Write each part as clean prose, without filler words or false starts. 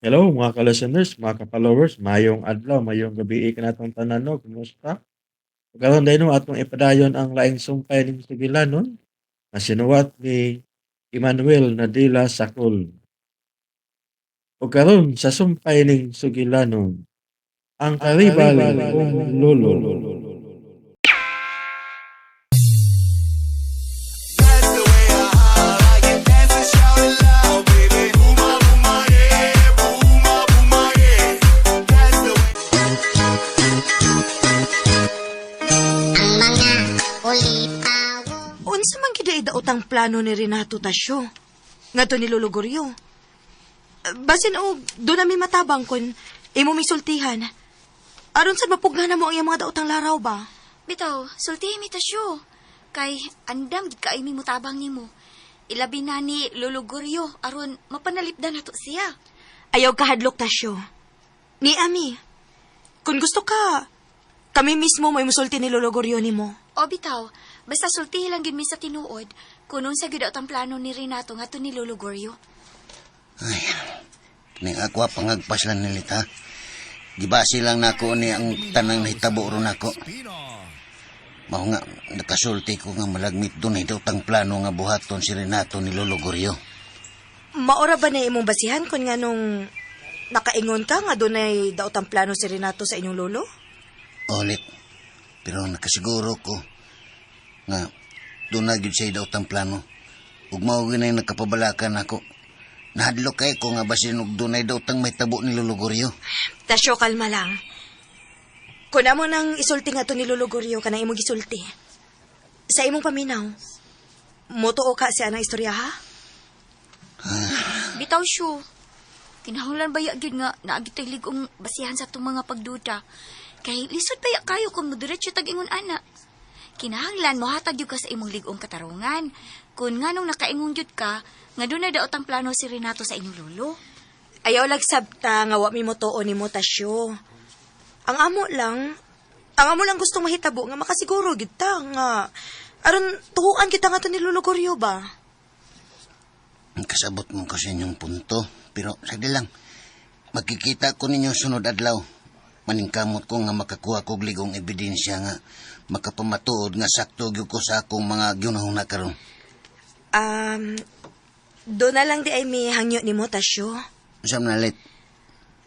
Hello mga ka-listeners, mga ka-followers, mayong adlaw, mayong gabi kanatong tanan no, kumusta? Karon dayno atong ipadayon ang laing sumpay ning sugilanon nga sinuwat ni Emmanuel Nadila Sakol. Ug karon sa sumpay ning sugilanon, ang karibal kong lolo. Ang mga ulipawo. Unsa man gyud ay daotang plano ni Renato Tasyo? Ngadto ni Lolo Goryo. Basin og do na mi matabang kun imo misultihan. Aron sad mapugnan na mo ang iyang mga daotang laraw ba? Bitaw, sultihi mi tasyo. Kay andam gid kaayo mi mutabang nimo. Ilabi na ni Lolo Goryo aron mapanalipdan nato siya. Ayaw kahadlok, Tasyo. Ni Ami, kung gusto ka, kami mismo may musulti ni Lolo Goryo nimo. O bitaw, basta sultihi lang gid mi sa tinuod kun unsa gyud ang plano ni Renato ngadto ni Lolo Goryo. Ay, ning ako pangagpas lang nilit ha. Gibase lang nako ni ang tanang nahitabo ron nako. Mao nga, nakasulti ko nga malagmit doon ay tang plano nga buhaton si Renato ni Lolo Goryo. Maora ba na imong basihan kung nga nung nakaingon ka nga dunay daotang plano si Renato sa inyong lolo? Ulit. Pero nakasiguro ko nga doon na gyud siya daw tang plano. Ug mao gyud na nakapabalakan nako. Nahadlok kay ko nga basin og dunay daw tang mahitabo ni Lolo Goryo. Tasyo, kalma lang. Kung amo nang isulti nga to ni Lolo Goryo, kanang imong gisulti. Sa imong paminaw, motuo ka siya ng istorya, ha? Bitaw syo. Kinahanglan baya gyud nga naagi tay lig-ong basihan sa atong mga pagduda. Kay lisod baya kayo kung modiretso tag ingon ana. Kinahanglan mohatag gyud ka sa imong lig-ong katarungan. Kun nganong nakaingon gyud ka nga dunay daotang plano si Renato sa inyong lolo. Ayaw lagsabta nga wa mi motuo nimo, Tasyo. Ang amo lang gustong mahitabo nga makasiguro gid ta nga aron tuhuan kita nga to ni Lolo Goryo ba. Kasabot mo ko sa inyong punto, pero sagdi lang. Magkikita ko ninyo sunod adlaw. Maningkamot ko nga makakuha kog ligong ebidensya nga makapamatuod nga sakto gyud ko sa akong mga gyunahuna karon. Do na lang di ay mi hangyo nimo, Tasyo. Unsa man nalit?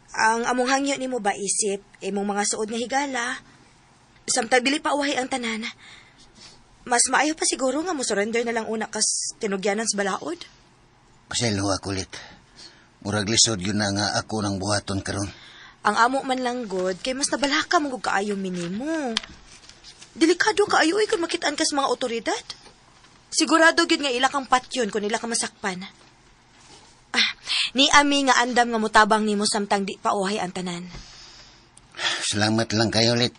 Ang among hangyo nimo ba isip imong mga suod nga higala. Samtang dili pa uwahi ang tanan. Mas maayo pa siguro nga mo surrender na lang una kas tinugyanan sa balaod. Pasaylo ako ulit. Murag lisod yun na nga ako nang buhaton karon. Ang amo man lang god kay mas nabalaka mo gud kaayo minimo. Delikado kaayo oy kung makitaan kas mga otoridad. Sigurado gyud nga ila kang patyon kung ila ka masakpan. Ah, ni ami nga andam nga motabang nimo samtang di pa uhay ang tanan. Salamat lang kayo ulit.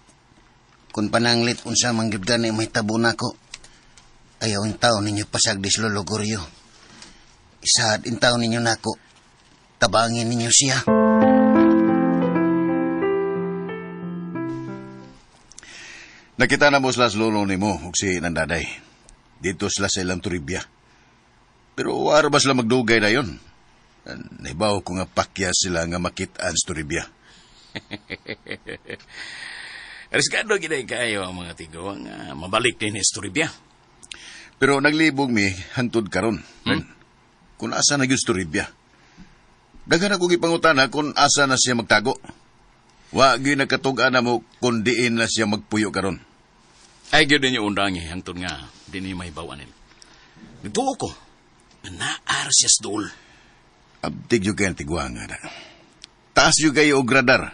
Kung pananglit unsa man gyud gani mahitabo nako. Ayaw in taon ninyo pasagdi sa Lolo Goryo. Isahad in taon ninyo nako. Tabangin ninyo siya. Nakita na mo sila sa lolo nimo ug si Nandaday. Dito sila sa ilang Toribia. Pero wala ba sila magdugay na yun? Naibaw ko nga pakya sila nga makitaan sa Toribia. Risgado gid ay kaayo ang mga tiguang mabalik din ni Toribia. Pero naglibog mi hantod karon. Kung asa na gyud sa Toribia. Daghan ako gipangutana kung asa na siya magtago. Wa gyud nagkatug-an na mo kung diin na siya magpuyo karon. Ay gyud ninyo undang eh, hangtod nga dinhi may bawanin. Nagtuo ko naar siya sa duol. Abtig yun kayo tigwang nga na. Taas yun kayo og radar.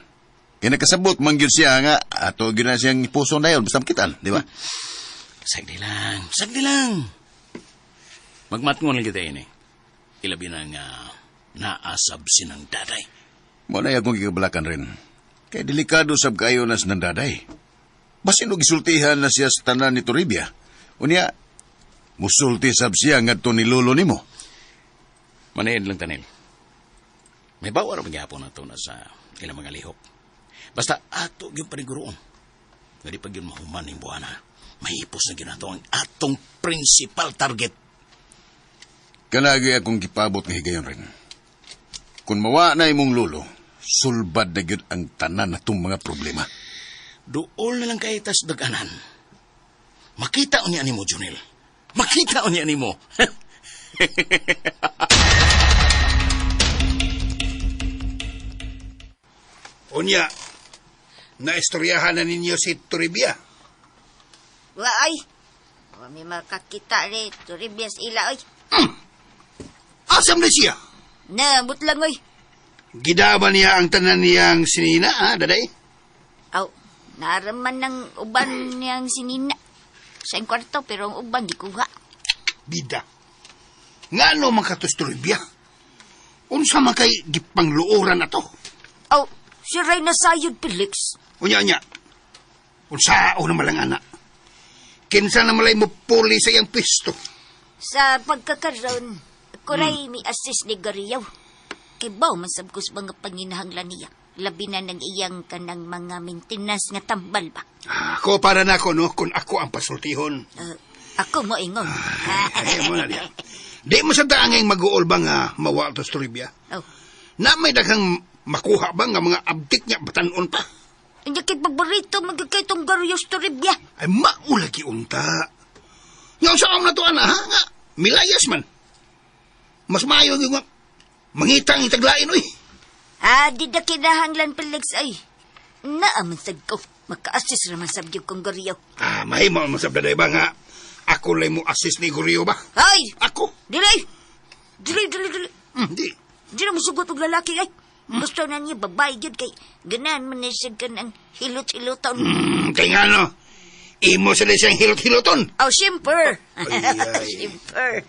Kaya nakasabot man gyud siya nga ato gyud na siyang puso na yun basta makitaan, di ba? Sagdi lang, sagdi lang. Magmatngon lang kita ini. Ilabi na nga naasab sinang daday. Mo na akong gikabalakan rin. Kay delikado sab kayo nas ng daday. Basin og gisultihan na siya sa tanan ni Toribia. Unya, musulti sab siya ngadto ni lolo nimo. Maniid lang tanil. May bawar magyapon na to na sa ilang mga lihok. Basta ato gyud paniguroon. Nga di pa gyud mahuman ning buwana. Mahipos na gyud nato ang atong principal target. Kanagi akong gipabot nga higayon rin. Kung mawa na imong lolo, sulbad na gyud ang tanan natong mga problema. Duol na lang kay tas daganan. Makita unya nimo, Junel. Makita unya nimo. Unya, naistoryahan na ninyo si Toribia. Wa ay. Wa mi makakita ri Toribia sa ila oy. Asam na siya? Naabot lang oy. Gidaba niya ang tanan niyang sinina, ha, daday? Aw, naraman ng uban niyang sinina. Sa iyang kwarto pero ang uban gikuha. Bida. Ngano man katos Toribia? Unsa man kay gipangluoran ato? Aw, si Ray na sayod Felix. Unya, unya. Unsa na malang ana? Kinsa na malay mo puli sa iyang pisto? Sa pagkakaroon, ako ray mi assist ni Gariyaw. Kay baw man sab ko sa mga panginahanglan niya. Labi na ng iyang kanang mga maintenance nga tambal ba. Ako para na ako, no? Kung ako ang pasultihon. Ako mo ingon. Ay, mo na diya. Di mo sa taangay mag-uol ba nga mawa to sa Toribia? Oh. Na may daghang makuha ba nga mga abtik niya batanon pa? Hindi kay paborito magkakay tong Gariyaw sa Toribia. Ay, maulagi unta. Nga sa na to, ana, ha? Nga, milayas man. Mas maayo yung nga, mangitang itaglain, uy. Ah, di na kinahanglan Felix ay. Naaman sad ko. Maka-assist raman sab gyud kong Gariyaw. Ah, mahimo mo sa daday ba nga, ako lang mo assist ni Guriyo ba? Ay! Ako? Dili! Dili, dili, dili. Di. Di na musugot og lalaki ay. Gusto na niya babae gyud kay ganan man ni siya kanang hilot-hiloton. Kay nga no, imo sila siyang hilot-hiloton. Oh, simper. Ay, ay. Simper.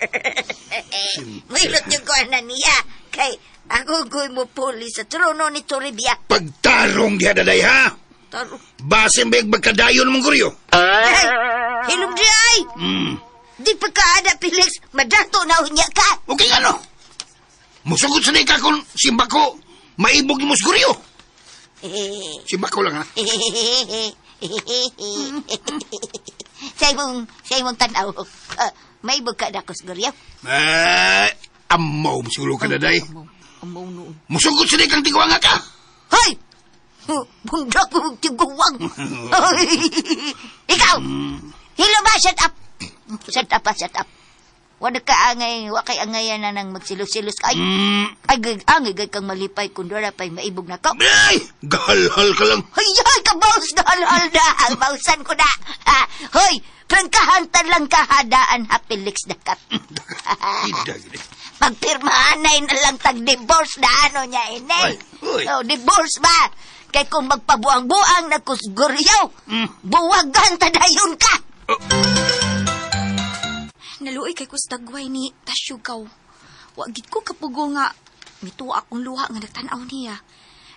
Mahilot yung kuha na niya. Kay ako ko'y mo puli sa trono ni Toribia. Pagtarong diha daday ha. Tarong. Basin ba yung magkadayon mong Guriyo? Ay, hilom di ay. Di pa ka, Ada Felix. Madato na unya ka. Okay nga no. Musugot sa ka kung simba ko, maibog ni Guriyo. Simba ko lang ha. Sa imong tanaw, maibog ka na ko siguro. Ay, amaw mo siguro ka daday. Amaw noon. Musugot sa kang tiguanga ka. Hoy! Bundak ko tiguang. Ikaw! Hilo ba? Shut up! Shut up, shut up. Wala ka angay, wa kay angayan na nang magsilos-silos ka. Ay, ay, angay, gay kang malipay kung dara pa'y maibog na ka. Ay, gahalhal ka lang. Ay, ay, kabaus na halhal na. Ang bausan ko na. Ha, hoy, prangkahantan lang kahadaan, ha, Felix Dakat. Magpirmahanay na lang tag-divorce na ano niya, ine. Ay, uy. Oh, divorce ba? Kay kung magpabuang-buang na kusguryaw, buwagan tadayon ka. Oh. Naluoy kay kus dagway ni Tasyugaw. Wa gid ko kapugo nga mituo akong luha nga nagtan-aw niya.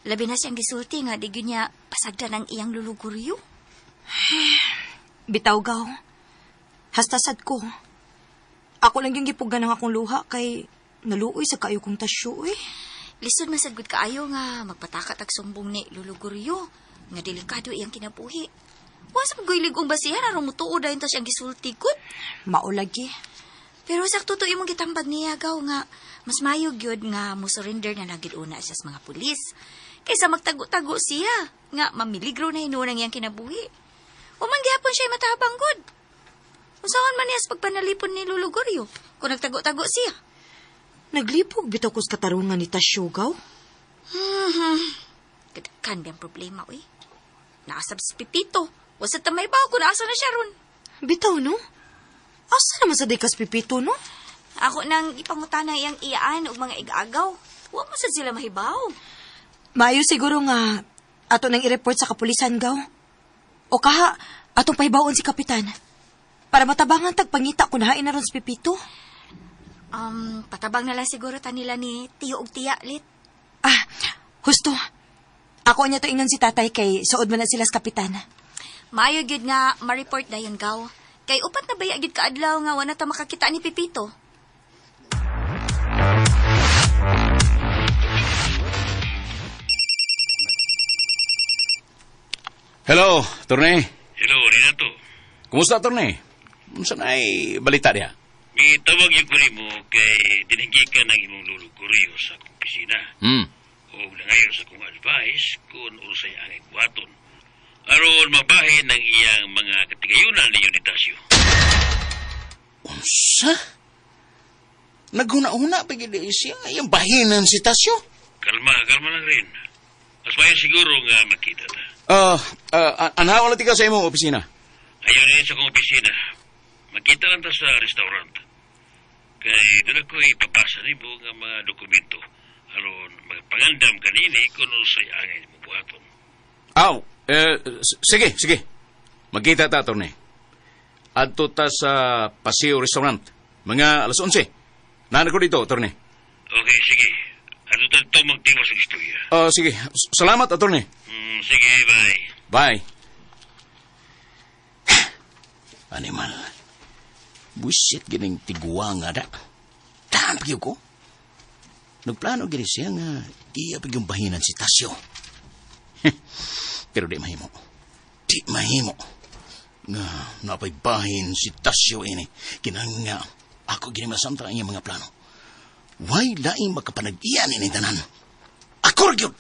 Labi na siyang gisulti nga di gyud niya pasagdan ang iyang luluguryo. Bitaw gaw. Hastasad ko. Ako lang yung gipugan ang akong luha kay naluoy sa kaayo kong tasyo eh. Lisod man sad gud kaayo nga magpataka tag sumbong ni luluguryo nga delikado iyang kinabuhi. Wa sa paguylig og basihan aron mutuo dayon ta siyang gisulti gud. Maulagi. Pero sakto to imong gitambag niya gaw nga mas mayo gyud nga mo surrender na lang gyud una siya sa mga pulis kaysa magtago-tago siya nga mamiligro na hinuon ang iyang kinabuhi. Wa man gihapon siya matabang gud. Usaon man niya sa pagpanalipon ni Luluguryo kung nagtago-tago siya. Naglipog bitaw ko sa katarungan ni Tasyo gaw. Kadakan biyang problema, uy. Naasab si Pipito. Wasa tamay ba kung asa na siya ron. Bitaw no? Asa naman sa dekas Pipito no? Ako nang ipangutana iyang iyaan og mga igagaw. Wa mo sad sila mahibaw. Maayo siguro nga ato nang i-report sa kapulisan gaw. O kaha, atong pahibawon si Kapitan. Para matabangan tag pangita kung hain na ron si Pipito. Patabang na lang siguro ta nila ni Tiyo og Tiya, Lit. Ah, husto. Ako niya to ingon si tatay kay suod man na sila sa kapitan. Maayo gyud nga ma-report dayon gaw. Kay upat na baya gyud kaadlaw nga wala ta makakita ni Pipito. Hello, Torne. Hello, Renato. Kumusta, Torne? Unsa na ay balita diha? Mitawag yung ko mo kay dinhigikan ang imong lolo Kuryo sa akong opisina. O nangayo sa akong advice kung unsay ang buhaton. Aron mabahin ang iyang mga katigayunan ni Unitasio. Unsa? Naghuna-huna pa gid siya iyang bahinan si Tasyo. Kalma, kalma lang rin. Mas mayo siguro nga makita ta. Anhaw lang tika sa imong opisina. Ayaw na sa akong opisina. Makita lang ta sa restaurant. Kay doon ako ipapasa nimo nga mga dokumento. Aron magpangandam kanini kung unsay angay mo buhaton. Aw, sige, sige. Magkita ta, attorney. Adto ta sa Paseo Restaurant. Mga alas 11. Naan ko dito, attorney. Okay, sige. Adto ta dito magtiwas og istorya. Sige. Salamat, attorney. Sige, bye. Bye. Animal. Buisit gining tiguang nga da. Tahan pa ko. Nagplano gini siya nga iya pa yung bahinan si Tasyo. Pero di mahimo. Di mahimo. Nga napay bahin si Tasyo ini. Kinang nga ako gini masamtang ang iyang mga plano. Why laing makapanag-iyan ini tanan? Ako ra gyud.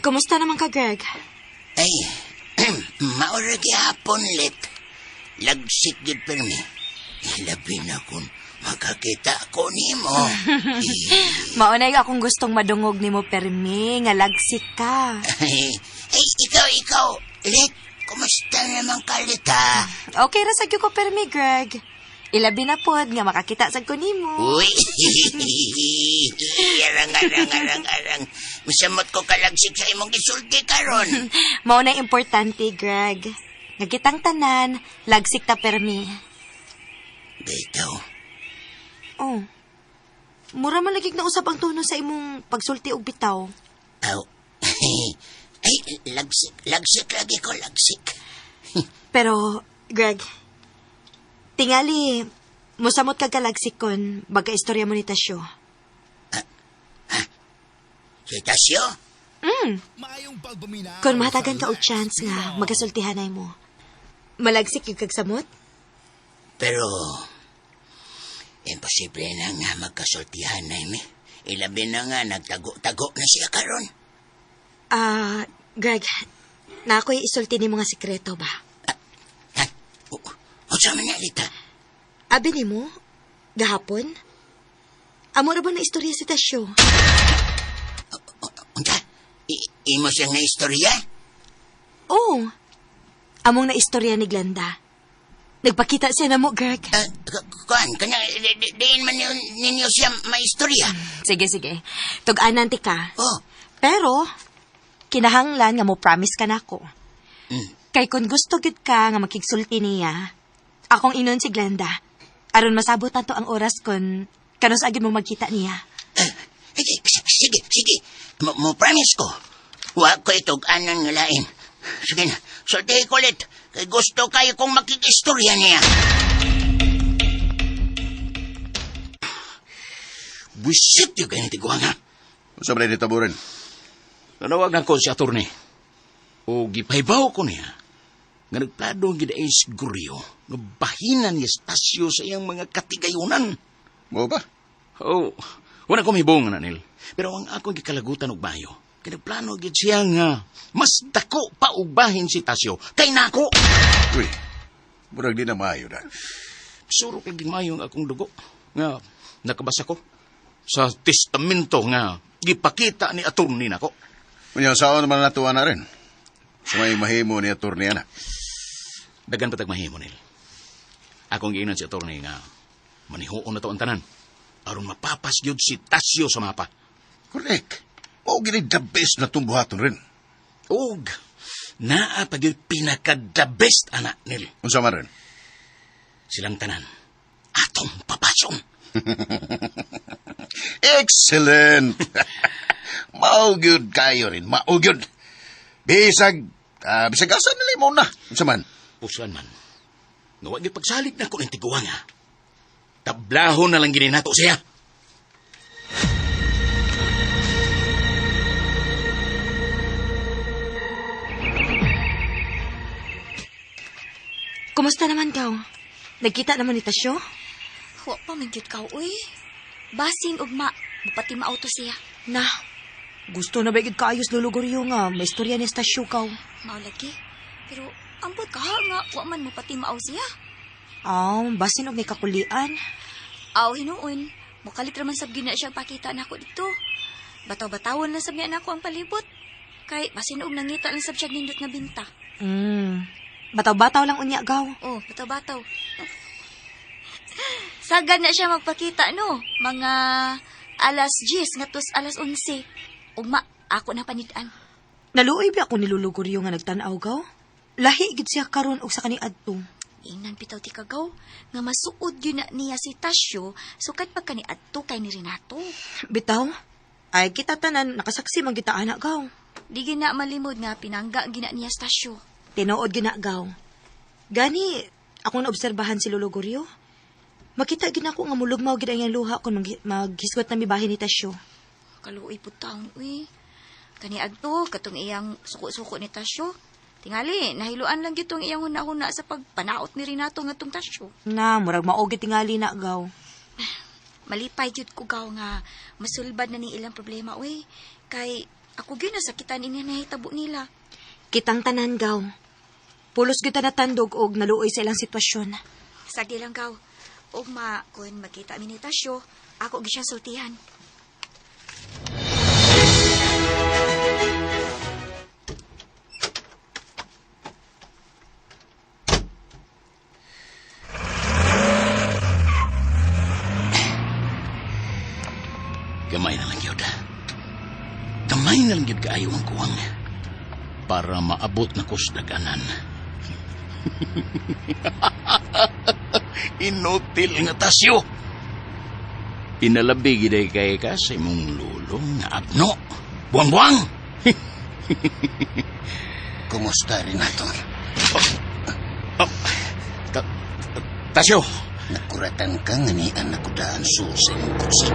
Kumusta naman ka, Greg? Ay, maura gihapon, Let. Lagsik gyud permi. Labi na kung makakita ko nimo. Maunay akong gustong madungog nimo permi nga lagsik ka. Ay, ikaw, Let, kumusta naman ka, Let, ha? Okay ra sa ko permi, Greg. Ilabi na pod nga makakita sad ko nimo. Uy, arang, arang, arang, arang. Misamot ko kalagsik sa imong gisulti karon. Mao na importante, Greg. Nga kitang tanan, lagsik ta permi. Bitaw. Oh. Mura man lagi na usab ang tono sa imong pagsulti og bitaw. Aw. Ay, lagsik, lagsik lagi ko, lagsik. Pero, Greg, tingali, musamot ka kalagsik kon baga istorya mo ni Tasyo. Si Tasyo? Kung mahatagan ka og chance nga magasultihanay mo, malagsik yung kagsamot? Pero, imposible na nga magkasultihan na mi. Ilabi na nga, nagtago-tago na siya karon. Greg, na ako'y isulti ni mga sikreto ba? Ha? Unsa man na, Lita? Abi nimo, gahapon, amo ra ba na istorya si Tasyo? Unsa? Imo siyang na istorya? Oo. Among na istorya ni Glenda. Nagpakita siya na mo, Greg. Kuan, kanya, diin man ninyo siya maistorya. Sige, sige. Tug-anan ti ka. Oh. Pero, kinahanglan nga mo promise ka na ako. Kay kung gusto gid ka nga makigsulti niya, akong inon si Glenda. Aron masabot nato ang oras kun kanus agad mo magkita niya. Sige, sige. Mo promise ko. Wa ko itug-anan nga lain. Sige na, sultihi ko ulit. Kay gusto kayo kong makikistorya niya. Buisit yung ganyan tiguang ha. Unsa ba dito taburin? Nanawag na ko si attorney. O gipahibaw ko niya nga nagplado ang gidaay si Guryo nga bahinan ni Estasio sa iyang mga katigayunan. Mo ba? Oh, wala ko mahibong na nil. Pero ang akong gikalagutan og bayo, kay nagplano gid siya nga mas dako pa og bahin si Tasio kay nako. Uy, murag di na maayo na. Suro kay maayo ang akong dugo nga nakabasa ko sa testamento nga gipakita ni attorney nako. Unya, saan naman natuwa na rin? Sa may mahimo ni attorney ana. Dagan patag mahimo nil. Akong giinan si attorney nga manihuon na to ang tanan. Aron mapapas gyud si Tasio sa mapa. Correct. O gini the best na tumbuhaton rin. Og naa pa gyud pinaka the best ana nil. Unsa man rin? Silang tanan atong papason. Excellent. Mao gyud kayo rin, mao gyud. Bisag bisag asa nila mo na. Unsa man? Pusuan man. Nga wa gyud pagsalig na ko ning tiguang ha. Tablahon na lang gini nato siya. Kumusta naman kaw? Nagkita naman ni Tasyo? Wa pa man gyud ka, uy. Basin ugma, mupati maauto siya. Na, gusto na ba gyud kaayos Lolo Gorio nga may istorya ni Tasyo kaw. Mao lagi. Pero ambot ka nga wa man mupati maaw siya. Aw, basin og may kakulian. Aw hinuon, mukalit ra man sab gyud na siya pakita nako dito. Bataw-batawon lang sab niya nako ang palibot. Kay basin og nangita lang sab siya nindot nga binta. Bataw-bataw lang unya gaw. Oh, bataw-bataw. Sagad na siya magpakita, no? Mga 10:00 ngadto sa 11:00. Ugma, ako na panid-an. Naluoy ba ako ni Lolo Gorio nga nagtan-aw gaw? Lahi gid siya karon og sa kaniadto. Ingnan bitaw ti kagaw nga masuod gyud na niya si Tasyo sukad pa kaniadto kay ni Renato. Bitaw? Ay kita tanan nakasaksi man kita ana gaw. Di gina malimod nga pinangga gina niya si Tasyo. Tinuod gina gaw. Gani ako naobserbahan si Lolo Gorio. Makita gid nako nga mulugmaw gid ang iyang luha kun maghisgot na mibahin ni Tasyo. Kaluoy pud taon uy. Kaniadto katong iyang suko-suko ni Tasyo. Tingali, nahiluan lang gyud tong iyang huna-huna sa pagpanaot ni Renato ngadtong Tasyo. Na, murag mao gid tingali na gaw. Malipay gyud ko gaw nga masulbad na ning ilang problema uy. Kay ako gyud nasakitan ini nahitabo nila. Kitang tanan gaw. Pulos gyud ta natandog og naluoy sa ilang sitwasyon. Sagi lang gaw. Ugma kun magkita mi ni Tasyo, ako gyud siya sultihan. Gamay na lang yun. Gamay na lang yun kaayo ang kuwang para maabot na ko sa daganan. Inutil nga Tasyo. Pinalabi giday kay ka sa imong lulong nga abno. Buwang-buwang! Kumusta, Renato? Oh, Tasyo! Nakuratan ka nga ni anak ko daan sa imong kutsi.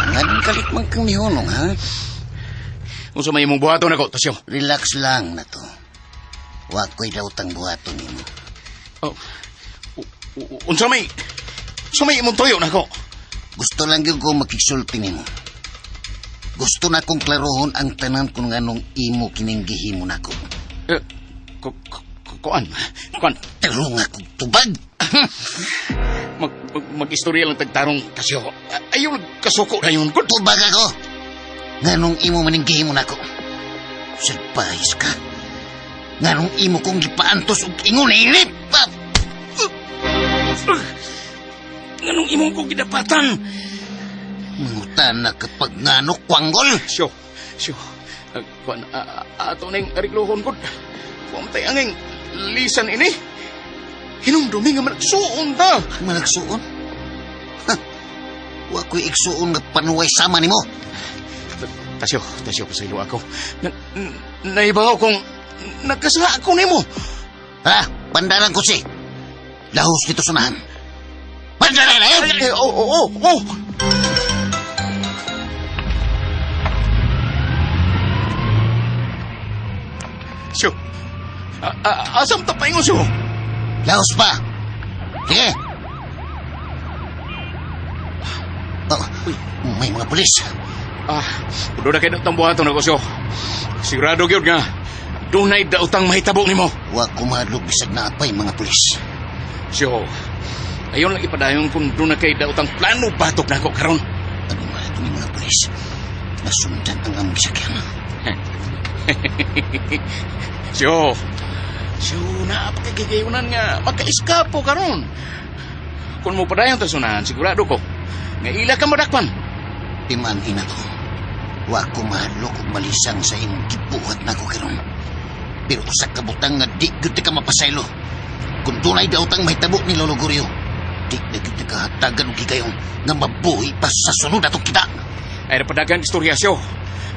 Nga kalit man kang mihunong, ha? Unsa may imong buhaton ako, Tasyo? Relax lang na to. Wa ko'y dautang buhaton nimo. Oh, unsa may imong tuyo nako? Gusto lang gyud ko makigsulti nimo. Gusto na kong klarohon ang tanan kung anong imo kining gihimo nako. Kuan. Kuan. Tarong akong tubag. Mag-istorya lang tagtarong Tasyo. Ayaw nagkasuko na yun. Tubag ako. Nganong imo maning gihimo nako. Salpahis ka. Nganong imo kong gipaantos og ingon init. Nganong imo kong gidapatan? Mangutan na kapag ngano kwanggol. Syo. Kuan, ato ning arigluhon ko. Kuamtay anging lisan ini. Hinumdumi nga managsuon ta. Managsuon? Ha? Wa ko'y igsuon nga panuway sama nimo. Tasyo, pasaylo ako. Naibaw kong nagkasala ako nimo. Ha? Pandalan ko si. Lahos dito sunahan. Pandalan eh! Oo. Syo. Asam ta paingon syo? Lahos pa. Sige. Oh, may mga pulis. Doon na kayo ng buhaton ako syo. Sigurado gyud nga dunay daotang mahitabo nimo. Wa kumadlok bisag na apay mga pulis. Syo, ayon lang ipadayon kung doon na kay daotang plano batok na ako karon. Ano man ito ni mga pulis? Nasundan ang among sakyan. Syo, napakagigayunan nga maka-eskapo karon. Kung mo padayon tasunahan, sigurado ko nga ila ka madakpan. Timan ina ko. Wa ko mahadlok og malisang sa imong gibuhat nako karon. Pero usa ka butang nga di gyud ka mapasaylo. Kung dunay daotang mahitabo ni Lolo Gorio, di na gyud ka hatagan og higayon nga mabuhi pa sa sunod atong kita. Ay napadagang istorya syo.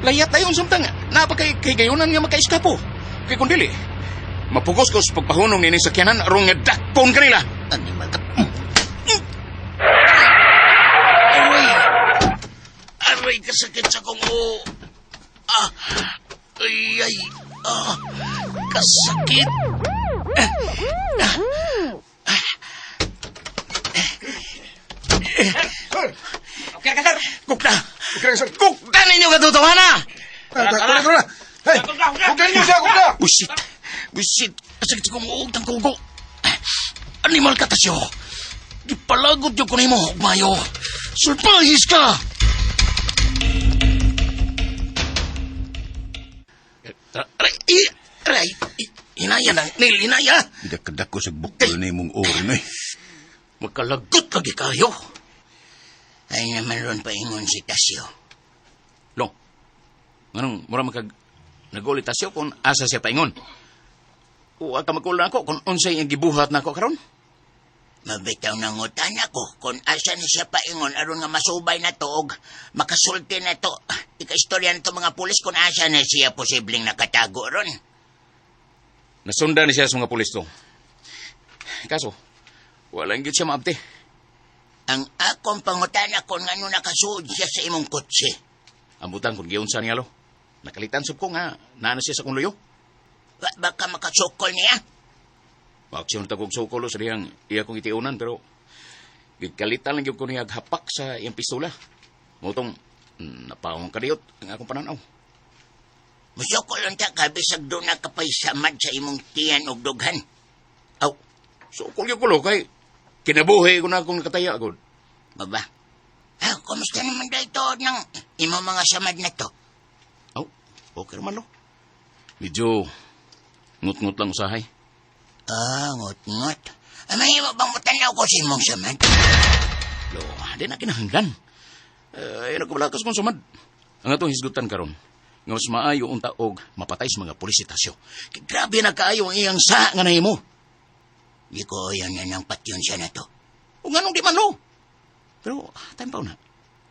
Layat tayon samtang napakahigayunan nga maka-eskapo. Kay kung dili, mapugos ko sa pagpahunong nini sa sakyanan aron nga dakpon kanila. Animal ka. Aray, kasakit sa kong ulo. Ay. Ah, kasakit. Sir! Okay ka, sir. Kukta. Okay ka, sir. Kukta ninyo katotohanan! Tara, tara, tara! Hey! Kukta ninyo siya, kukta! Busit. Busit. Kasakit ko mo og kugo. Animal ka tasyo. Gipalagot yung kunimo, mayo. Sulpahis ka! Aray, aray, hinaya na, Neil, hinaya. Dakadako sa bukol na imong ori no eh. Magkalagot lagi kayo. Ay naman ron paingon si Tasyo. Long, nganong mura makag nagulit tasyo kung asa siya paingon. Uwa ka magkulang ako kung unsay ang gibuhat nako karon. Mabitaw na ngutan ako kung asa ni siya paingon aron nga masubay na to og makasulti na to. Ikaistorya na to mga pulis kung asa na siya posibleng nakatago ron. Nasundan ni siya sa mga pulis to. Kaso, walang gyud siya maabti. Ang akong pangutana kung ngano nakasuod siya sa imong kotse. Ang butang kung giunsa niya lo. Nakalitan sub ko nga naana siya sa kong luyo. Wa ba ka makasukol niya? Maaksyon ta kog sukol sa dihang iya kong itiunan pero gikalitan lang gyud ko niya hapak sa iyang pistola. Motong napaong kadiyot ang akong pananaw. Musukol unta ka bisag doon na kapay samad sa imong tiyan og dughan. Aw, sukol gyud ko lo kay kinabuhi ko na akong nakataya gud. Baba. Ah, kumusta naman daw ito ng imong mga samad na to? Aw, okay naman lo. Medyo ngut-ngut lang usahay. Ah, ngut-ngut. Ah, mahimo bang mutanaw ko sa imong samad? Lo, di na kinahanglan. Ay, nagkabalakas kong sumad. Ang atong hisgutan karon, nga mas maayo unta og mapatay sa mga pulis si Tasyo. Kay grabe na kaayo ang iyang sa nga nahimo. Di ko ayon na ng patyon siya na to. O nganong di man lo. Pero, time pa na.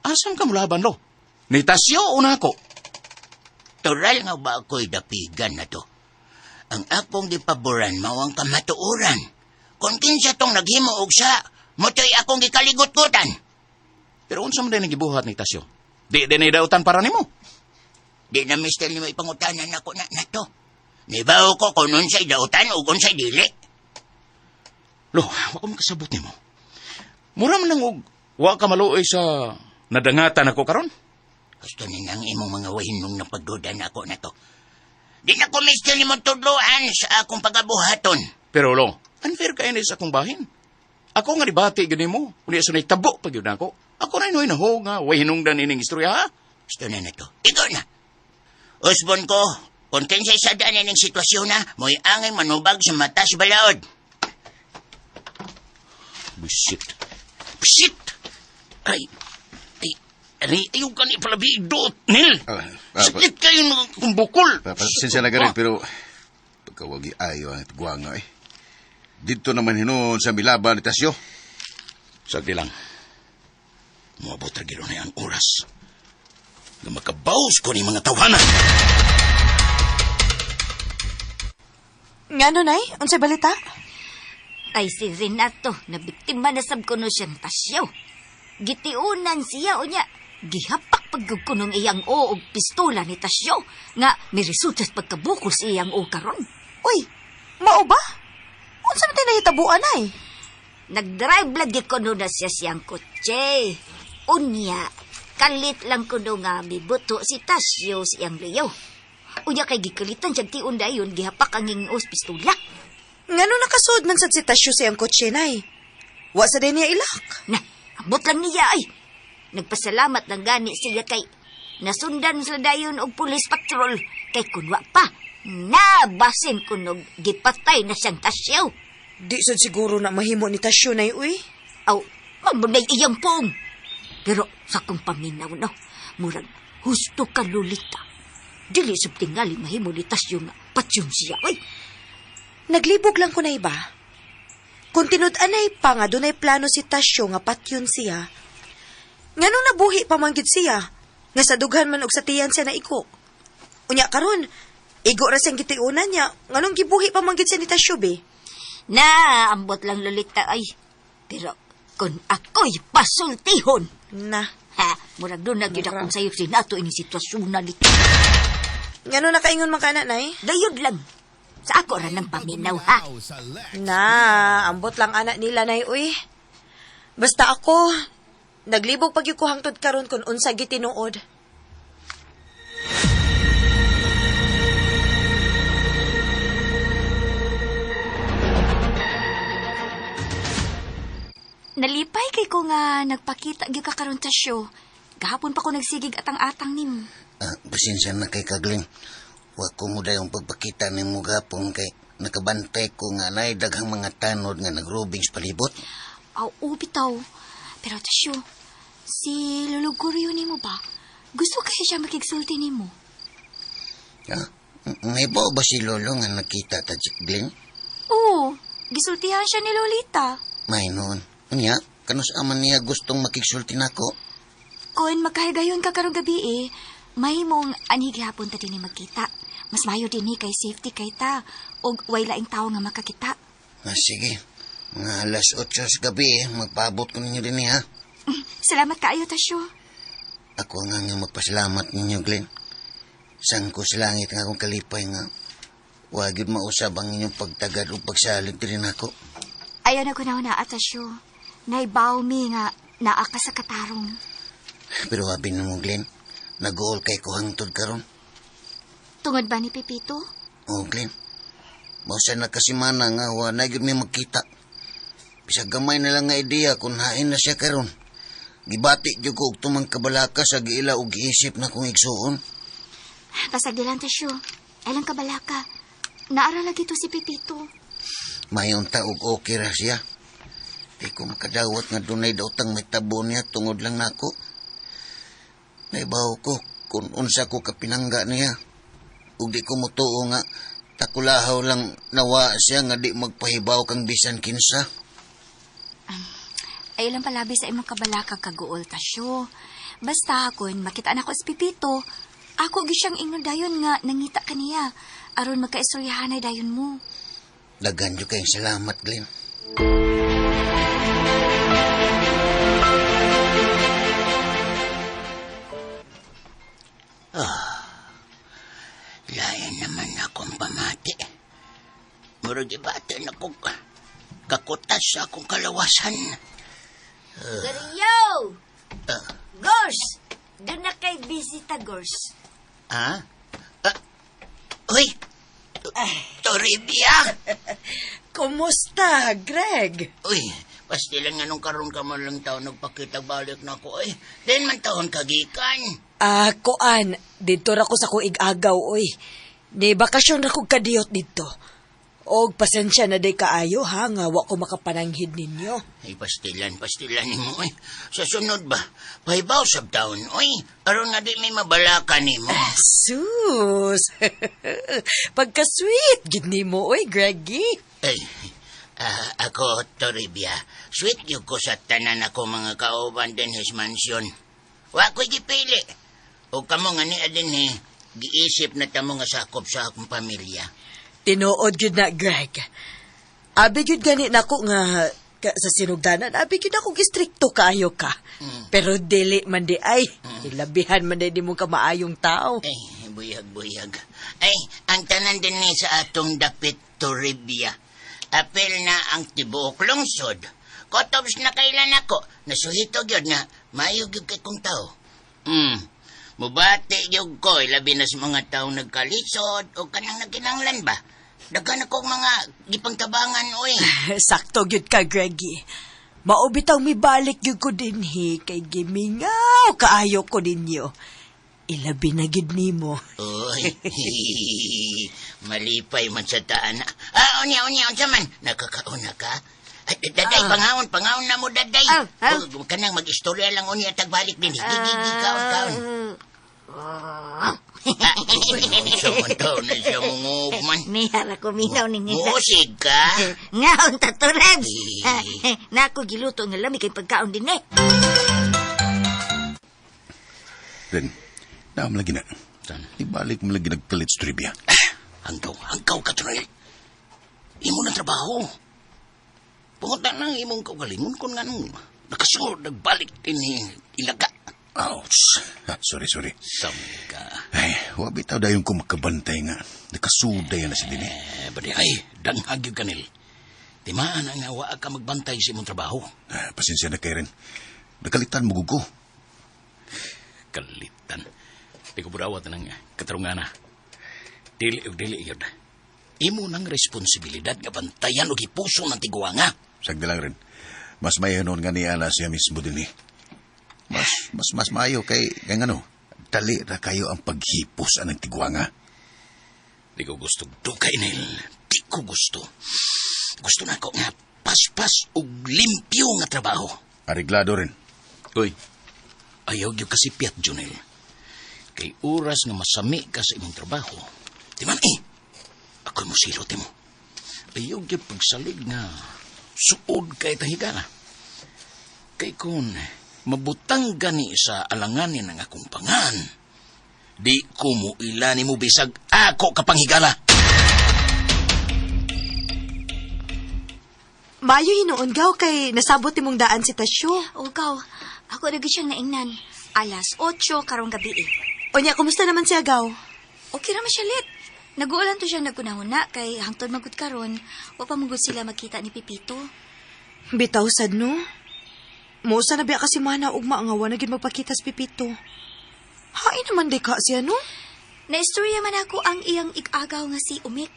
Asam ka mulaban lo? Ni Tasyo una ako. Tural nga ba ako'y dapigan na to? Ang akong gipaboran mao ang kamatuoran. Kung kinsa tong naghimo og sa, moto'y akong gikaligot-gutan. Pero unsa man din ang gibuhat ni Tasyo? Di din dautan para nimo. Di na mister nimo ipangutanan nako na na to. Nibaw ko kung unsay dautan ug unsay dili. Lo, wa ko makasabot nimo. Mura man lang og wa ka maluoy sa nadangatan ako karon. Gusto ni nang imong mga wahinong na pagduda nako na to. Di na ko mister nimo tudloan sa akong pagabuhaton. Pero lo, unfair kayo na sa akong bahin. Ako nga dibati gyud nimo, unya sa tabo pa gyud nako. Ako na inoy naho nga way hinungdan ining istorya ha. Gusto na na to. Ikaw na. Usbon ko, kung kinsay sadaan ining sitwasyon na, mo'y angay manubag sa mata sa balaod. Busit. Busit! Ay, ay, ay, ayaw ka ni palabi, dot, Nil. Sakit kayo ng akong bukol. Pasensya na ka rin, pero pagkawagi ayo ang guwanga eh. Dito naman hinuon sa milaban ni Tasyo. Sagdi lang. Moabot ra gyud na ang oras. Nga makabaws ko ni mga tawanan. Ngano, Nay? Unsay balita? Ay si Renato, na biktima na sab kuno siyang Tasyo. Gitiunan siya unya, gihapak pagkukunong iyang o og pistola ni Tasyo nga miresulta sa pagkabukol sa iyang o karon. Uy, mao ba? Unsa man tay nahitabuan ay? Nagdrive lagi kuno na siya siyang kotse. Unya, kalit lang kuno nga mibuto si Tasyo sa iyang liyaw. Unya kay gikalitan siyang tiun dayon gihapak ang ingos pistola. Ngano nakasuod man sad si Tasyo sa iyang kotse, Nay? Wa sa din niya ilak. Na, ambot lang niya ay. Nagpasalamat lang gani siya kay nasundan sila dayon og police patrol kay kunwa pa nabasin kunog gipatay na siyang Tasyo. Di sad siguro na mahimo ni Tasyo, Nay, uy. Aw, mamunay iyang pong. Pero sa akong paminaw no, murag husto ka lulita. Dili sub tingali mahimo ni Tasyo nga patyon siya. Uy, Naglibog lang ko na iba. Kung tinud-anay pa nga dunay plano si Tasyo nga patyon siya, nganong nabuhi pa man gyud siya, nga sa dughan man og sa tiyan siya na iko. Unya karon, igo ra siyang gitiunan niya, nganong gibuhi pa man gyud siya ni Tasyo be. na ambot lang lulita ay. Pero kung ako'y pasultihon, Na, ha, murag doon na gyud akong sayop sinato ining sitwasyon na nito. Ngano nakaingon man ka na, Nay? Gayud lang. Sa ako ra ng paminaw, ha? Na, ambot lang anak nila, Nay, uy. Basta ako, naglibog pag ko hangtod karon kung unsa gitinuod. Nalipay kay ko nga nagpakita gyud ka karon Tasyo. Gahapon pa ko nagsigig atang-atang nimo. Ah, pasensya na kay Kagling. Wa ko mo dayong pagpakita ni mo gapon kay nakabantay ko nga naay daghang mga tanod nga nagrubing sa palibot. Aw, bitaw. Pero Tasyo, si Lolo Guryo nimo ba? Gusto kaya siya makigsulti nimo? Ah, may ba ba si Lolo nga nakita ta Glenn? Oo, gisultihan siya ni Lolita. May noon. Unya, kanus aman niya gustong makigsulti nako. Kung makahigayon ka karong gabi eh, may mong anhi gihapon ta dinhi magkita. Mas mayo dinhi kay safety kay ta og way laing tawo nga makakita. Ah, sige. Mga 8:00 sa gabi eh, magpaabot ko ninyo din ha. Salamat kaayo, Tasyo. Ako nga nga magpasalamat ninyo, Glenn. Sangko sa langit nga akong kalipay nga. Wag yun mausab ang inyong pagtagad o pagsalig din ako. Ayaw na kunaw na, Tasyo. Naibaw mi nga naa ka sa katarong. Pero abi na mo, Glenn, nag-uol kay ko hangtod karon. Tungod ba ni Pepito? Oh, Glenn. Mausa na kasi mana nga wa na gyud mi magkita. Bisag gamay na lang nga ideya kung hain na siya karon. Gibati gyud ko og tumang kabalaka sa giila og giisip na kong igsuon. Pasagdilan, Tasyo. Alang kabalaka. Naara lagi to si Pepito. Mayon ta og okay ra siya. Di ko makadawat nga dunay daotang may tabo niya tungod lang nako. Naibaw ko kung unsa ko kapinangga niya. Ug di ko motuo nga takulahaw lang nawa siya nga di magpahibaw kang bisan kinsa. Ay lang palabi sa imong kabalaka kaguol, Tasyo. Basta kun makita na ko si Pepito, ako gyud siyang ingnon dayon nga nangita kaniya aron magkaistoryahan ay dayon mo. Daghan jud kayong salamat, Glenn. Lain naman akong pamati. Murag ibata na kong kakutas sa akong kalawasan. Gariyo! Gors! Doon na kay bisita, Gors. Ha? Uy! Toribia! Kumusta, Greg? Uy, pastilan nga nung karon ka man lang taon nagpakita balik na ako. Ay, din man taon kagikan. Ah, kuan, dito ra ko sa kuig-agaw, oy. Ni bakasyon ra kog kadiyot dito. Og pasensya na day kaayo ha, nga wa ko makapananghid ninyo. Ay, pastilan, pastilan nimo, oy. Sa sunod ba, pahibaw sab taon, oy. Aron nga di may mabalaka nimo. Sus! Pagka-sweet, gid nimo, oy, Greggy. Ay, ako, Toribia, sweet gyud ko sa tanan ako mga kauban din his mansion. Wa ko'y gipili. O kamo nga niya din eh, giisip na tamo nga sakop sa akong pamilya. Tinuod gyud na, Greg. Abi gyud gani nako nga sa sinugdanan, abi gyud ako gistrikto kaayo ka. Pero dili man di ay, ilabihan man di mo ka maayong tao. Ay, buyag-buyag. Ay, ang tanan din ni sa atong dapit Toribia. Apil na ang tibuok lungsod. Kotobs na kailan ako. Nasuhito gyud nga, maayo gyud kay kong tao. Mubati gyud ko, ilabi na sa mga tao nagkalisod o kanang nagkinanglan ba. Daghan akong mga gipangtabangan, oy. Sakto gyud ka, Greggy. Mao bitaw mibalik gyud ko dinhi kay gimingaw kaayo ko ninyo. Ilabi na gyud nimo. Oy, malipay man sa taan. Ah, unya, unya, unsa man. Nakakauna ka? Ay, daday, pangaon, pangaon na mo, daday. Oh, kanang mag-istorya lang unya tagbalik din. Gigi, gi, kaon, kaon. Unsa man taon na siya mungugman. Mihara ko minaw ning Muusig ka? Ngaon ta, Torrebs. Nako giluto nga lami kay pagkaon din eh. Then, naam lagi na. Ibalik mo lagi nagkalit sa Toribia. Hanggaw, hanggaw ka, Tonel. Imo na trabaho. Punta na imong kaugalingon kung nga nung nakasunod, nagbalik din ni Ilaga. Ouch. Sorry, sorry. Samga. Ay, wa bitaw dayon ko makabantay nga. Nakasuday na si dini. Eh, badi ay, danghag yun kanil. Timaan ang nga wa ka magbantay sa imong trabaho. Ah, pasensya na kay rin. Nakalitan mo gugo. Kalitan. Di ko budawat ng katarungan na. Dili og dili yun. Imo nang responsibilidad nga bantayan og ipuso ng tiguanga. Sagdi lang rin. Mas mayo noon nga niya na siya mismo din eh. Mas mayo kay ano, dali ra kayo ang paghipos anang tigwanga. Di ko gusto dukay nil. Di ko gusto. Gusto na ko nga paspas og limpyo nga trabaho. Ariglado rin. Uy, ayaw gyud kasi piat, Junel. Kay oras nga masami ka sa imong trabaho. Di man eh, ako'y musilot mo. Ayaw gyud pagsalig nga suod kay tahigala. Kay kun mabutang gani sa alanganin ang akong pangan, di ko mo ilani mo bisag ako kapanghigala. Mayo hinuon gaw kay nasabot nimong daan si Tasyo. O gaw, ako na gyud siyang naingnan. 8:00 karong gabi eh. Unya, kumusta naman siya gaw? Okay ra man siya lit. Naguulan to siyang nagkunahuna kay hangtod magud karon, wa pa magud sila magkita ni Pipito. Bitaw sad no. Musa na biya kasi mana ugma nga wa na gid magpakita si Pipito. Hain naman di ka siya no? Naistorya man ako ang iyang igagaw nga si Umik.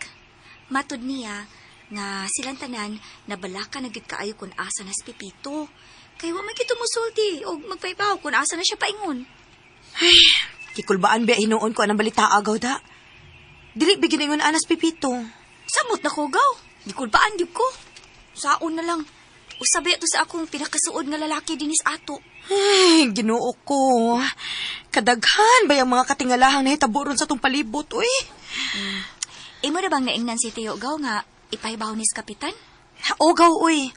Matud niya nga silang tanan nabalaka na gid kaayo kun asa na si Pipito. Kay wa man gid musulti og magpaypaw kun asa na siya paingon. Ay, kikulbaan biya hinuon ko anang balita agaw da. Dili bigin ingon anas Pipito. Samot na ko gaw. Gikulbaan gyud ko. Saon na lang. Usabi to sa akong pinakasuod nga lalaki dinis ato. Ay, Ginoo ko. Kadaghan ba yung mga katingalahang nahitabo ron sa tong palibot, uy? Imo na bang naingnan si Teo gaw nga ipahibaw ni si Kapitan? O gaw, uy.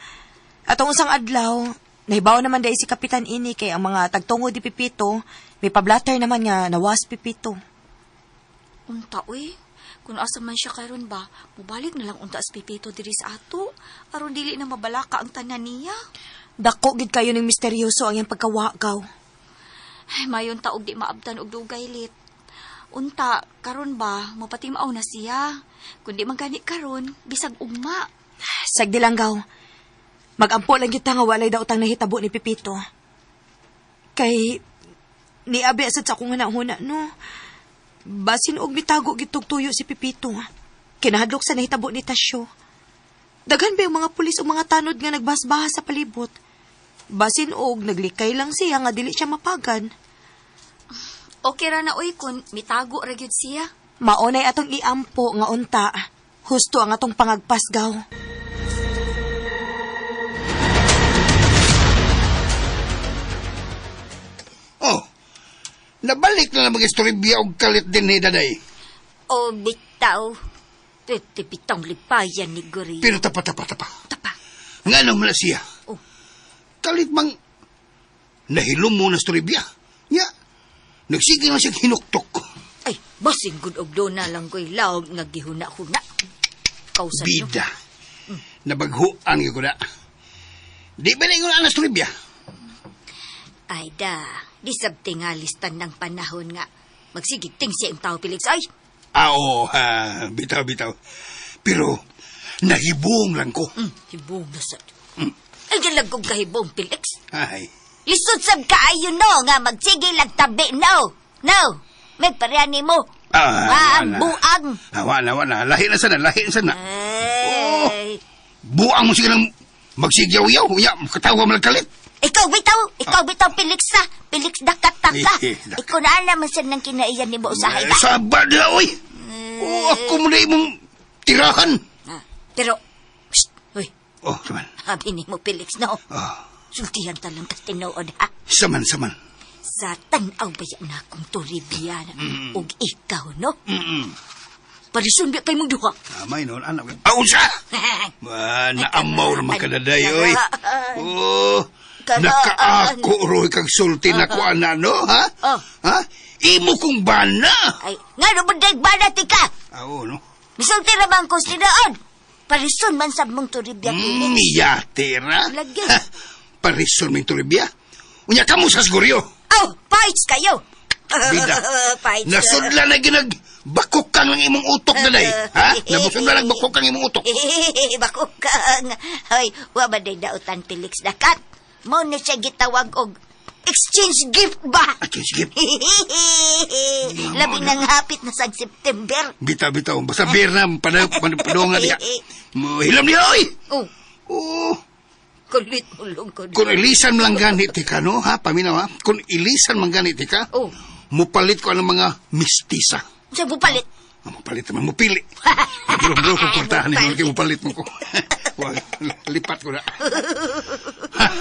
Atong usang adlaw, nahibaw naman dahil si Kapitan ini kay ang mga tagtungo di Pipito, may pablatter naman nga nawas Pipito. Unta, uy. Kung asa man siya karon ba, mubalik na lang unta si Pipito diri sa ato. Aron dili na mabalaka ang tanan niya. Dako gid kayo ning misteryoso ang iyang pagkawagaw. Ay, mayon ta og di maabtan og dugay lit. Unta, karon ba, mapatimaw na siya. Kundi man gani karon, bisag ugma. Sagdi lang gaw. Magampo lang kita nga walay daw tang nahitabo ni Pipito. Kay niabi sad sa akong hunahuna no. Basin og mitago gitog tuyo si Pipito. Kinahadlok sa nahitabo ni Tasyo. Daghan ba yung mga pulis o mga tanod nga nagbasbaha sa palibot? Basin og naglikay lang siya nga dili siya mapagan. Okay ra na oy kun mitago ra gyud siya. Maunay atong iampo nga unta. Husto ang atong pangagpasgaw. Oh, nabalik na naman istoribya og kalit din ni Daday. O bitaw. Pwede bitang lipayan ni Guri. Pero tapa. Tapa. Nga naman na siya. Oh. Kalit bang nahilom mo na istoribya. Ya, nagsige na siya hinuktok. Ay, basing gud og doon na lang ko'y laom nga gihuna-huna. Kausan nyo. Bida. Nabaghuan ko na. Di ba na ingon ang istoribya? Ay da, di sabtingalis ng panahon nga. Magsigiting siya ang tao, Felix. Ay, Ah, oo, bitaw. Pero, nahibong lang ko. Hibong na sa... Ay, galag kong kahibong, Felix. Ay, Lisod sab kaayo no, nga magsige lang tabi, no. No, may pareha mo. Ah, ang buang. Ah, wala. Lahi na sana. Ay. Oh, buang mo sige lang magsigyaw-yaw. Ya, katawa mo lang kalit. Ikaw bitaw, Felix na. Felix dakataka. Eh, Ikaw na naman sa nang kinaiyan ni mo usahay ba? Saba na, oy. Oh, ako mo na imong tirahan. Ah, pero, psst, uy, Oh, saman. habi ni mo, Felix, no? Oh. Sultihan ta lang kas tinuod, ha? Saman. Sa tanaw ba yan na akong Toribia ug ikaw, no? Parison ba kay mong duha? Amay noon, anak. Ausa! Ah, naamaw naman ka na, day, oy. Oh, nakaako, roy, kag sulti na ko, ana, no? Ha? Oh. Ha? Imo kong bana! Ay, nga no, bundag bana, tika? Ah, oo, no? Misulti ra man ko sinaon. Parison man sa mong Toribia, Felix. Miyate ra. Lagi. Ha, parison mong Toribia. Unya ka mo sa siguryo. Oh, paits kayo! Bida. Fight. Nasudla na ginag bakukang ang imong utok na day. Ha? Nabusudla nag bakukang imong utok. Bakukang. Hoy, wa ba day dautan Felix dakat? Mao na siya gitawag og exchange gift ba? Exchange gift? Labi nang hapit na sa September. Bitaw, bitaw. Basta beer na, padungan niya. Hilam niya, oy! Oh. Oh. Kulit mo lang ko. Kung ilisan man lang ganit ka, no? Ha? Paminaw, ha? Kung ilisan man ganit ka, oh. Mupalit ko ang mga mistisa. Sa mupalit? Ah, mupalit naman, mupili. Bro, bro, kung kwartahan ni Norke, mupalit mo ko. Lipat ko na.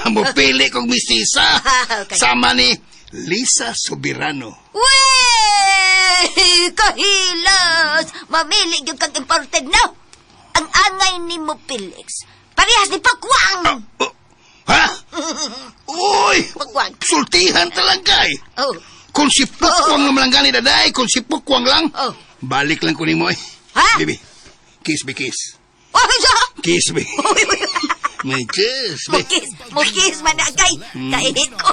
Mupili kong mistisa. Okay. Sama ni Lisa Soberano. Wey! Kahilas! Mamili yung kag imported no? Ang angay ni mo, Felix. Parehas ni Pakwang! Ha? Uy! Pakwang. Sultihan talaga eh. Oh. Kung si Pukwang oh. Nga ni daday, kung si Pukwang lang, oh. Balik lang ko ni mo eh. Ha? Baby, kiss me, kiss. Oh, siya! Kiss me. May kiss me. Mo kiss man na kay. Kaihit ko.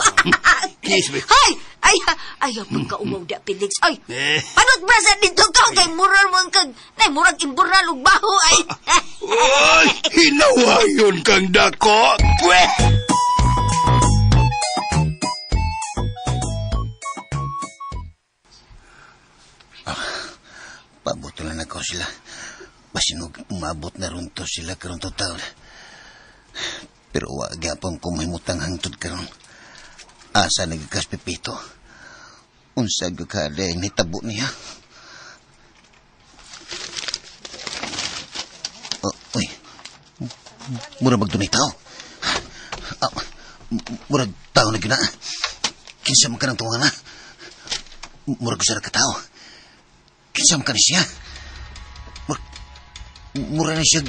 Kiss me. Ay! Ay, ay, pagkauwaw da, Felix. Ay, Eh. panot ba sa dito ka? Kay mural mo kag, nay, murag imbural og baho, ay. Uy, hinawayon kang dako. Pwe! Pabuto na nako sila. Basinog umabot na ron to sila karon total. Pero wa gyapon ko mahimutang hangtod karon. Asa nagkas Pepito? Unsa gyud ka nitabo niya? Oh, uy. Mura magdunay tao. Ah, murag tao na gyud na. Kinsa man ka ng tunga na? Murag usa ra ka tao. Kinsa man ka ni siya? Mura na siya,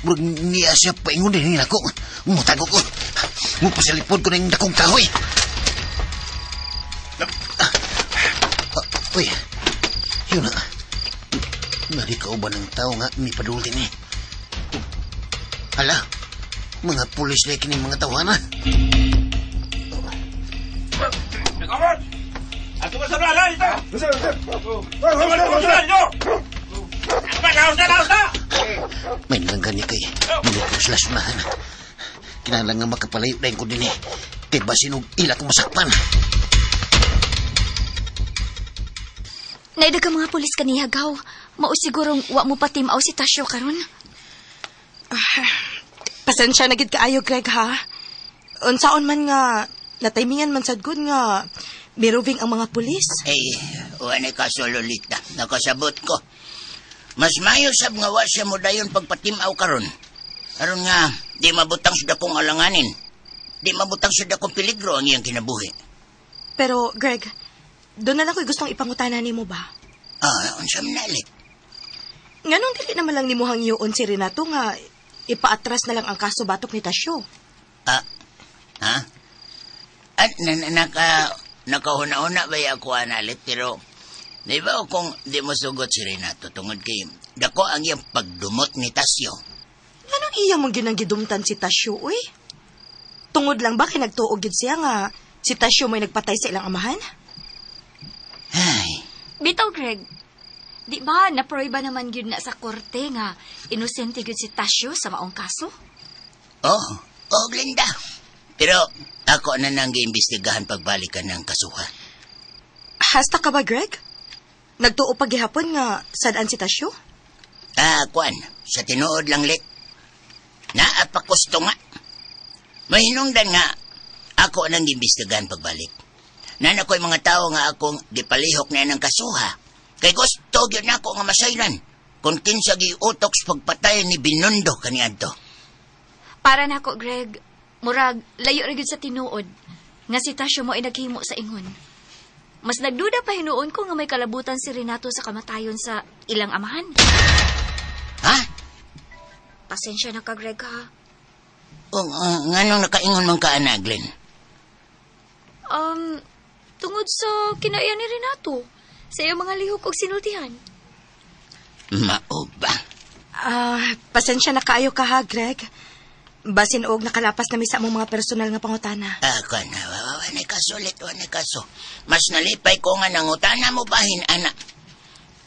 murag niya siya paingon din nako. Mutago ko. Mupasalipod ko ng dakong kahoy. Uy, yun na. Narikaw ba ng tao nga may padul din eh? Hala, mga pulis na kining mga tawana. May nanggan niya kay Nilipos sila sunahan. Kinahanglan nga makapalayo na ko din eh. Kay basin og ila kong masakpan. Naidag ang mga pulis kaniya, Gaw. Mao sigurong wa mo patimaw si Tasyo karon. Pasensya na gid kaayo, Greg, ha? Unsaon man nga, nataymingan man sad gud nga miroving ang mga pulis. Eh, wa na kaso, Lolita. Nakasabot ko. Mas mayo sab nga wa siya mo dayon pagpatimaw karon. Aron nga, di mabutang sa dakong alanganin. Di mabutang sa dakong peligro ang iyang kinabuhi. Pero, Greg, doon na lang ko'y gustong ipangutana nimo ba? Ah, unsa man na, Lit? Nganong dili naman lang nimo hangyoon si Renato nga ipaatras na lang ang kaso batok ni Tasyo? Ah, ha? At nakahuna-huna ba ako analit, pero di ba kung di mo sugot si Renato tungod kay dako ang iyang pagdumot ni Tasyo? Anong iya mong ginanggidumtan si Tasyo, uy? Tungod lang ba kay nagtuog gid siya nga si Tasyo may nagpatay sa ilang amahan? Ay. Bitaw, Greg. Di ba, naproiba naman gyud na sa korte nga inosente gyud si Tasyo sa maong kaso? Oh, oh, Glenda. Pero ako na nang giimbestigahan pagbalikan ng kasuhan. Hasta ka ba, Greg? Nagtuo pa gihapon nga sadaan si Tasyo? Ah, kuan, sa tinuod lang, Lit. Naapakusto nga. Mahinungdan nga, ako nang giimbestigahan pagbalik. Nana ko'y mga tao nga akong gipalihok na ng kasuha. Kay gusto gyud nako nga masayran kung kinsa giutok sa pagpatay ni Binondo kaniadto. Para nako, Greg, murag layo ra gyud sa tinuod nga si Tasyo mo ay naghimo sa ingon. Mas nagduda pa hinuon ko nga may kalabutan si Renato sa kamatayon sa ilang amahan. Ha? Pasensya na ka, Greg, ha? O, nganong nakaingon man ka, ana, Glenn? Tungod sa kinaiya ni Renato, sa iyong mga lihok og sinultihan. Mao ba? Pasensya na kaayo ka ha, Greg. Basin og nakalapas na mi sa among mga personal nga pangutana. Ah, kuan, wa kaso ulit, wa kaso. Mas nalipay ko nga nangutana mo bahin, ana.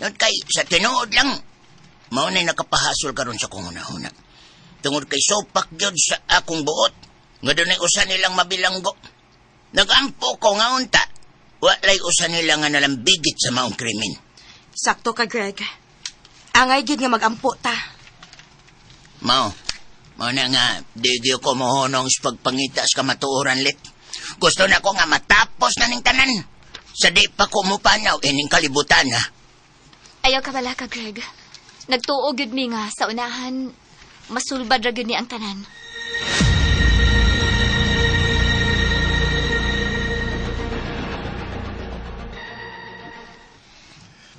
Not kay, sa tinuod lang, mao na'y nakapahasol karon sa kong una-una. Tungod kay sopak gyud sa akong buot, nga dunay usa nilang mabilanggo. Nagampo ko nga unta, walay usa nila nga nalambigit sa maong krimen. Sakto ka, Greg. Angay gyud nga magampo ta. Mao na nga, di gyud ko mohonong sa pagpangita sa kamatuoran lit. Gusto na ko nga matapos na ning tanan. Sa di pa ko mupanaw ining kalibutan, ha. Ayaw ka bala ka, Greg. Nagtuo gyud mi nga sa unahan, masulbad ra gyud ni ang tanan.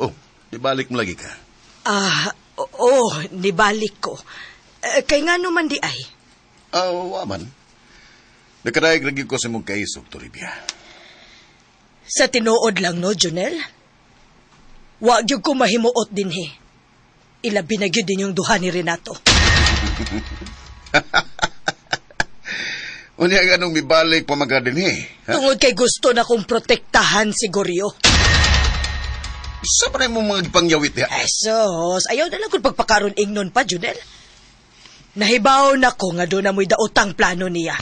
Oh, di balik mo lagi ka. Ah, oo, nibalik ko. Kay nga naman di ay. Wa man. Nakadaig lagi ko sa mong kaisog, Toribia. Sa tinuod lang, no, Junel? Wa gyud ko mahimuot dinhi. Ilabi na gyud din yung duha ni Renato. Unya ganong mibalik pa mga dinhi. Ha? Tungod kay gusto na kong protektahan si Gorio. Sa pa mo mga pangyawit diha? Esos, ayaw na lang kung pagpakaroon ingnon pa, Junel. Nahibaw na ko nga doon na mo'y daotang plano niya.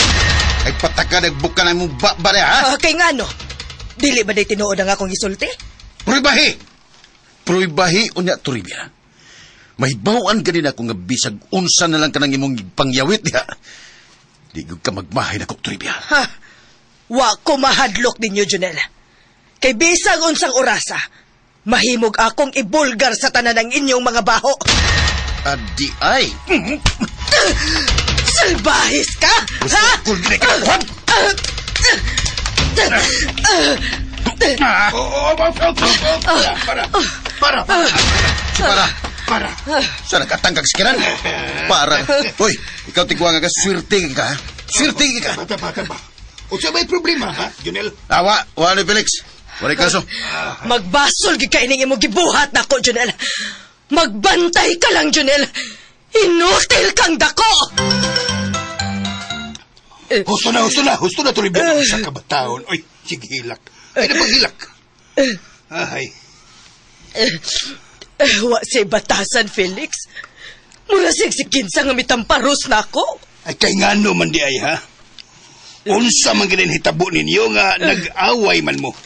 Ay pataka, nagbuka na mong ba niya, ha? Kay nga no, dili ba day tinuod ang akong isulti? Pruibahi! Pruibahi, unya, Toribia. Mahibawaan ka din ako nga bisag unsa na lang ka ng imong pangyawit diha. Di gyud ka magmahay na ko, Toribia. Ha? Wa ko mahadlok ninyo, Junel. Kay bisag unsang orasa, mahimog akong ibulgar sa tanan ng inyong mga baho. Adi ay! Salbahis ka! Ha? Para, para, Para! Sa nakatangkag sikiran? Para! Hoy, ikaw tigwa nga ka, swerte ka, ha? Swerte ka! Tama. Unsa may problema, ha, Junel? Awa, wala ni Felix. Wala kaso. Magbasol gid ka ining imong gibuhat nako, Junel. Magbantay ka lang, Junel. Inutil kang dako! Husto na, Toribia. Sa kabataon. Oy, sige, hilak. Ay, napaghilak. Ay. Wa siya batasan, Felix. Mura siya si Kinsa nga mitamparos na ako. Ay, kay nga no man di ay, ha? Unsa man ginin hitabo ninyo nga nag-away man mo.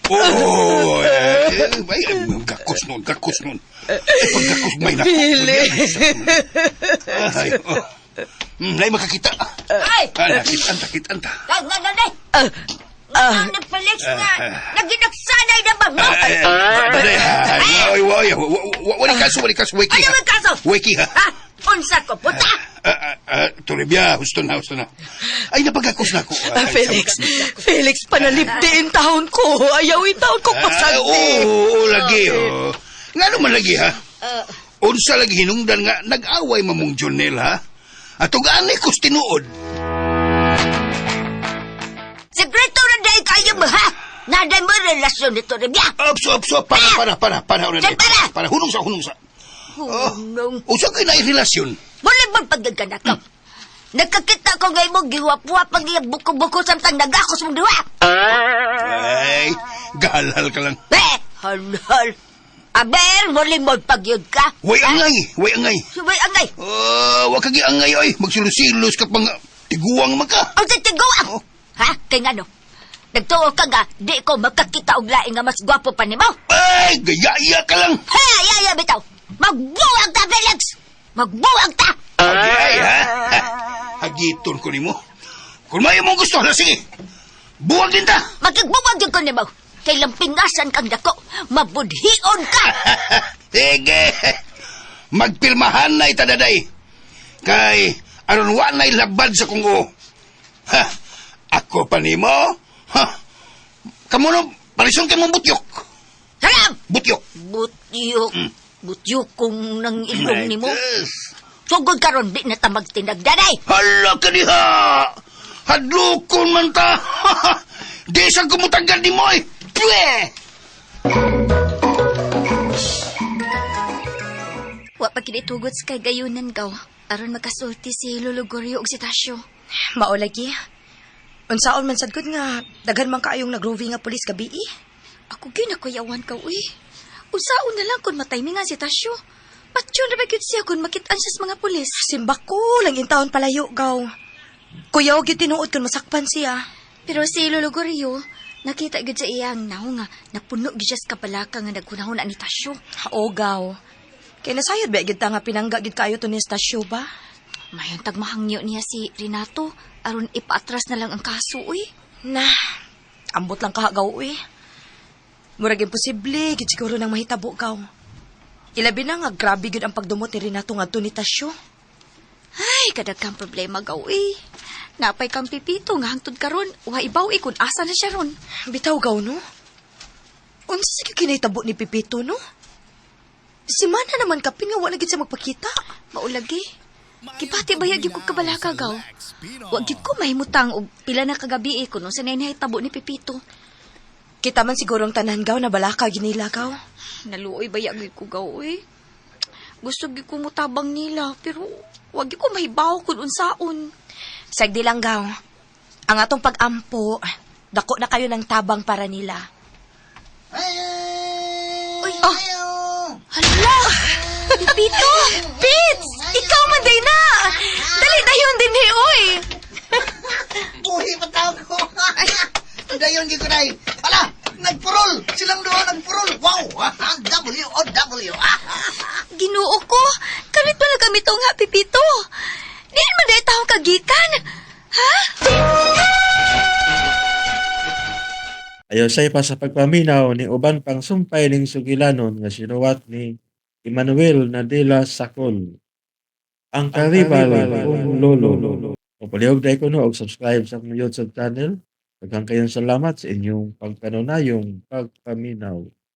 Oh, ay, gakos nun. Ay, pagkakos may nako. Felix. Ay, oh. Nay makakita. Ay! Nakitaan ta. Ay, Ano, Felix nga? Naginagsanay na ba mo? Ay, wala kaso, wiki. Ano may kaso? Wiki, ha? Ha? Unsa ko, puta? Toribia, husto na. Ay, napagkakos na ako. Felix, panaliptiin taon ko. Ayaw taon ko pasagdi. Oo, lagi. Nga naman lagi, ha? Unsa lagi hinungdan nga, nag-away mamong Jonel, ha? At ugaanay ko tinuod. Sekreto na dahil kayo mo, ha? Naday mo relasyon ni Toribia. Apso, para. Para, hunong sa. Hunong. Usa kayo na relasyon. Muli mo pagkagana ka. Nagkakita ko ngayon mo, giwap-wap ang iyang buko-buko samtang nagakos mong duwa. Ay, galal ka lang. Eh, halal. Aber, muli mo pagyud ka. Way angay. Way angay. Oh, wag kagi angay, oy. Magsilos-silos ka pang tiguang man ka. Ang tiguang? Oh. Ha? Kay ngano? Nagtuo ka nga, di ko makakita og laing nga mas gwapo pa nimo. Ay, gaya-iya ka lang. Ha, iya bitaw. Magbuwag ta, Felix! Magbuwag ta! Ay, ha? Hagiton ko nimo. Kung may mong gusto, hala, sige. Buwag din ta. Magigbuwag din ko nimo. Kay lampingasan kang dako, mabudhion ka. Sige. Magpilmahan na itadaday. Kay aron wa na'y labad sa kung oo. Ha? Ako pa nimo? Ha? Kamu no, parison kay mong butyok. Salam! Butyok. Butyok. Butyok kung nang ilong nimo. Sugod karon di na ta magtinagdaday. Hala ka diha! Hadlokon man ta! Di sang kumutagad ni mo eh! Pwe! Wa pa kinitugot sa kagayunan gaw. Aron makasulti si Lolo Gorio og si Tasyo. Mao lagi. Unsaon man sad gud nga daghan man kaayong nagroving nga pulis gabi eh. Ako gyud nakuyawan ka uy. Unsaon na lang kung mataymingan si Tasyo. Patyon ra ba gyud siya kung makit-an siya sa mga pulis. Simbak ko lang intawon palayo gaw. Kuyaw gyud tinuod kun masakpan siya. Pero si Lolo Gorio, nakita gyud sa iyang naong nga napuno gyud siya sa kabalaka nga naghunahuna ni Tasyo. O gaw. Kay nasayod ba gyud ta nga pinangga gyud kaayo to ni Stasyo ba? Mayon tagmahangyo niya si Renato aron ipaatras na lang ang kaso uy. Na, ambot lang kahagaw uy. Murag imposible gyud siguro nang mahitabo gaw. Ilabi na nga grabe gyud ang pagdumot ni Renato ngadto ni Tasyo. Ay, kadaghang problema gaw uy. Napay kang pipito nga hangtod karon, wa ibaw kun asa na siya ron. Bitaw gaw no. Unsa sa kinahitabo ni Pipito no? Si Mana naman kapin nga wala gyud siya magpakita. Maulagi. Gibati ba gyud ko kabalaka gaw? Wa gyud ko mahimutang og pila na kagabi eh, kuno sa nahitabo ni Pipito. Kita man siguro ang tanan gaw na balaka ginila gaw. Naluoy ba gyud ko gaw eh. Gusto gyud ko mutabang nila pero wa gyud ko mahibaw kun unsaon. Sagdi lang gaw. Ang atong pag-ampo, dako na kayo ng tabang para nila. Uy, oh. Hala! Pipito! Pits! Ikaw man day na! Dali dayon din ni oy! Buhi pa tao ko. Dayon gyud ko day. Ala, nagpurol. Silang duha nagpurol. Wow! W-O-W. Ginoo ko! Kalit pa na kami tong ha, Pipito! Diin man dahil taong kagikan! Ha? Ayo say pa sa pagpaminaw ni uban pang sumpay ning sugilanon nga sinuwat ni Emmanuel Nadila Sakol. Ang karibal kong lolo. O palihog dahil ko no, og subscribe sa akong YouTube channel. Daghang kayong salamat sa inyong pagpanunayong pagpaminaw.